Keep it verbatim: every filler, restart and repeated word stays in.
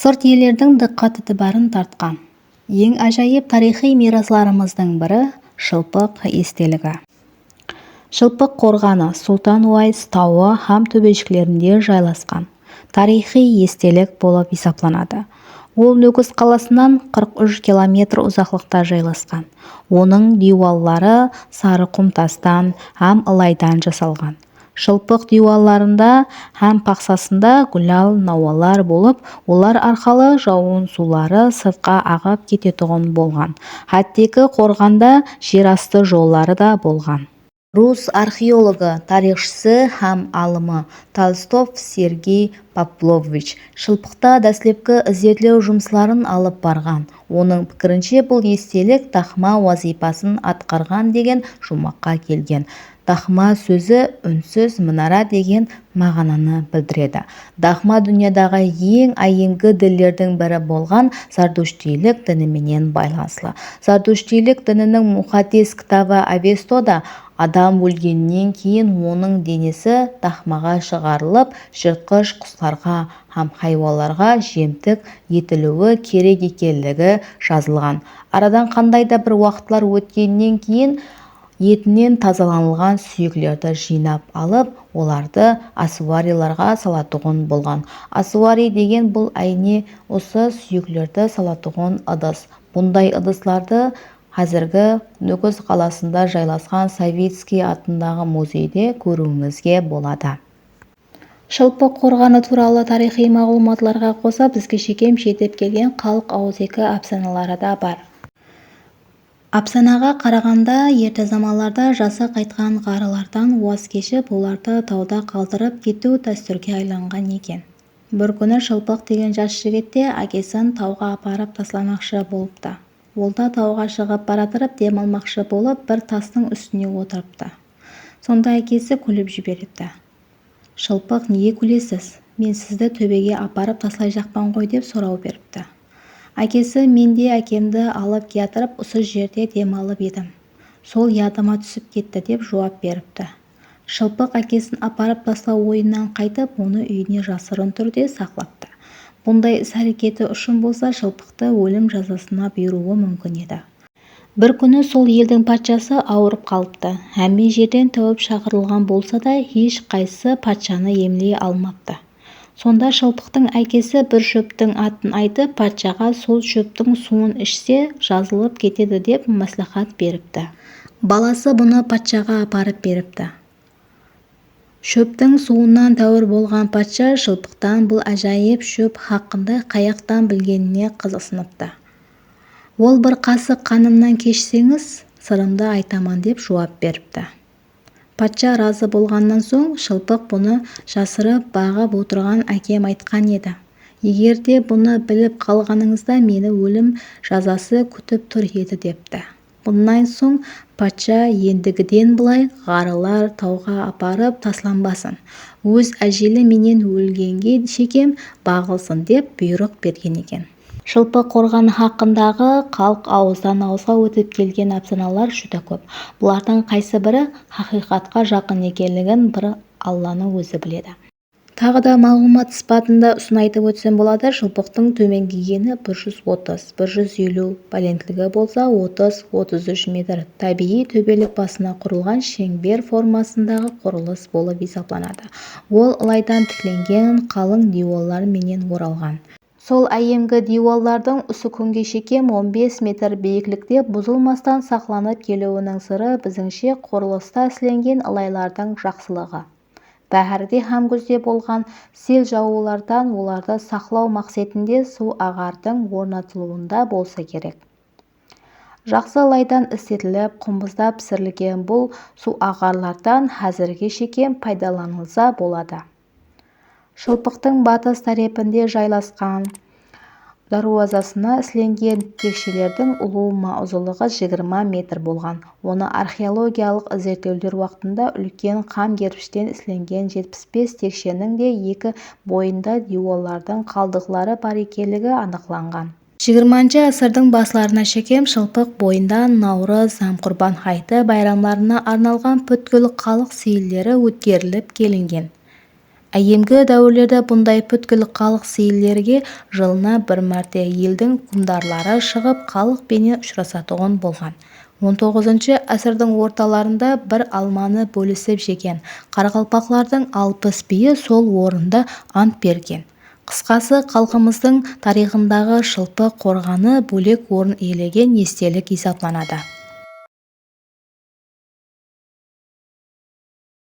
Sırt ellerdiń dıqqat-itibarın tartqan eń ájayıp tariyxıy miyraslarımızdıń biri Shılpıq esteligi. Shılpıq qorǵanı Sultan Uays tawı hám tóbeshiklerinde jaylasqan tariyxıy estelik bolıp esaplanadı. Ol Nókis qalasınan qırq úsh kilometr uzaqlıqta jaylasqan. Onıń diywalları sarı qum tastan hám ılaydan jasalǵan. Shılpıq diywallarında hám paqsasında gúlal nawalar bolıp, olar arqalı jawın suwları sırtqa aǵıp ketetuǵın bolǵan. Hátteki qorǵanda jer astı jolları da bolǵan. Rus arxeologı, tariyxshısı hám alımı Tolstov Sergey Pavlovich Shılpıqta dáslepki izertlew jumısların alıp barǵan. Onıń pikirinshe, bul estelik daxma wazıypasın atqarǵan degen juwmaqqa kelgen. Daxma sózi únsiz minara degen maǵananı bildiredi. Daxma dúnyadaǵı eń áyyemgi dinlerdiń biri bolǵan zardushtiylik dini menen baylanıslı. Zardushtiylik dininiń muqaddes kitabı Avestoda adam ólgennen keyin onıń denesi daxmaǵa shıǵarılıp, jırtqısh quslarǵa hám haywanlarǵa jemtik etiliwi kerek ekenligi jazılǵan. Aradan qanday da bir waqıtlar ótkennen keyin etinen tazalanılǵan súyeklerdi jıynap alıp, olardı asuarilarǵa salatuǵın bolǵan. Asuari degen bul áyne usı súyeklerdi salatuǵın ıdıs. Bunday ıdıslardı házirgi Nókis qalasında jaylasqan Savickiy atındaǵı muzeyde kóriwińizge boladı. Shılpıq qorǵanı tuwralı tariyxıy maǵlıwmatlarǵa qosa bizge shekem jetip kelgen xalıq awızeki ápsanaları da bar. Ápsanaǵa qaraǵanda, erte zamanlarda jası qaytqan ǵarrılardan waz keship, olardı tawda qaldırıp ketiw dástúrge aylanǵan eken. Bir kúni Shılpıq degen jas jigit te ákesin tawǵa aparıp taslamaqshı bolıptı. Ol da tawǵa shıǵıp baratırıp dem almaqshı bolıp, bir tastıń ústine otırıptı. Sonda ákesi kúlip jiberipti. Shılpıq, nege kúlesiz? Men sizdi tóbege aparıp taslayjaqpan ǵoy, dep soraw beripti. Ákesi, men de ákemdi alıp kiyatırıp usı jerde dem alıp edim. Sol yadıma túsip ketti, dep juwap beripti. Shılpıq ákesin aparıp taslaw oyınan qaytıp, onı úyine jasırın túrde saqlaptı. Bunday is-háreketi ushın bolsa Shılpıqtı ólim jazasına buyırıwı múmkin edi. Bir kúni sol eldiń patshası awırıp qalıptı. Hámme jerden táwip shaqırılǵan bolsa da, hesh qaysısı patshanı emley almaptı. Sonda Shılpıqtıń ákesi bir shóptiń atın aytıp, patshaǵa sol shóptiń suwın ishse, jazılıp ketedi dep másláhát beripti. Balası bunı patshaǵa aparıp beripti. Shóptiń suwınan táwir bolǵan patsha Shılpıqtan bul ájayıp shóp haqqında qayaqtan bilgenine qızıqsınıptı. Ol, bir qasıq qanımnan keshseńiz, sırımdı aytaman, dep juwap beripti. Patsha razı bolǵannan soń, Shılpıq bunı jasırıp baǵıp otırǵan ákem aytqan edi. Eger de bunı bilip qalǵanıńızda, meni ólim jazası kútip tur edi, depti. Bunnan soń patsha endigiden bılay ǵarrılar tawǵa aparıp taslanbasın, óz ájeli menen ólgenge shekem baǵılsın dep buyrıq bergen eken. Shılpıq qorǵanı haqqındaǵı xalıq awızdan-awızǵa ótip kelgen ápsanalar júdá kóp. Bulardıń qaysı biri haqıyqatqa jaqın ekenligin bir Allanıń ózi biledi. Taǵı da maǵlıwmat sıpatında usını aytıp ótsem boladı, Shılpıqtıń tómengi eni bir júz otız, bir júz eliw, bálentligi bolsa otız, otız úsh metr, tábiyiy tóbelik basına qurılǵan sheńber formasındaǵı qurılıs bolıp esaplanadı. Ol ılaydan tiklengen qalıń diywallar menen oralǵan. Sol áyyemgi diywallardıń usı kúnge shekem on bes metr biyiklikte buzılmastan saqlanıp keliwiniń sırı, bizińshe, qurılısta islengen ılaylardıń jaqsılıǵı. Báhárde hám gúzde bolǵan sel jawıwlardan olardı saqlaw maqsetinde suw aǵardıń ornatılıwında bolsa kerek. Jaqsı ılaydan isletilip, qumbızda pisirilgen bul suw aǵarlardan házirge shekem paydalanılsa boladı. Shılpıqtıń batıs tárepinde jaylasqan dárwazasına islengen tekshelerdiń ulıwma uzınlıǵı jigirma metr bolǵan. Onı arxeologiyalıq izertlewler waqtında úlken qam gerpishten islengen jetpis bes teksheniń de eki boyında diywallardıń qaldıqları bar ekenligi anıqlanǵan. Jigirmanshı ásirdiń baslarına shekem Shılpıq boyında Nawrız hám Qurban hayıtı bayramlarına arnalǵan pútkil xalıq seyilleri ótkerilip kelingen. Áyyemgi dáwirlerde bunday pútkil xalıq seyillerige jılına bir márte eldiń húkimdarları shıǵıp, xalıq penen ushırasatuǵın bolǵan. On toǵızınshı ásirdiń ortalarında bir almanı bólisip jegen qaraqalpaqlardıń alpıs biyi sol orında ant bergen. Qısqası, xalqımızdıń tariyxındaǵı Shılpı qorǵanı bólek orın iyelegen estelik esaplanadı.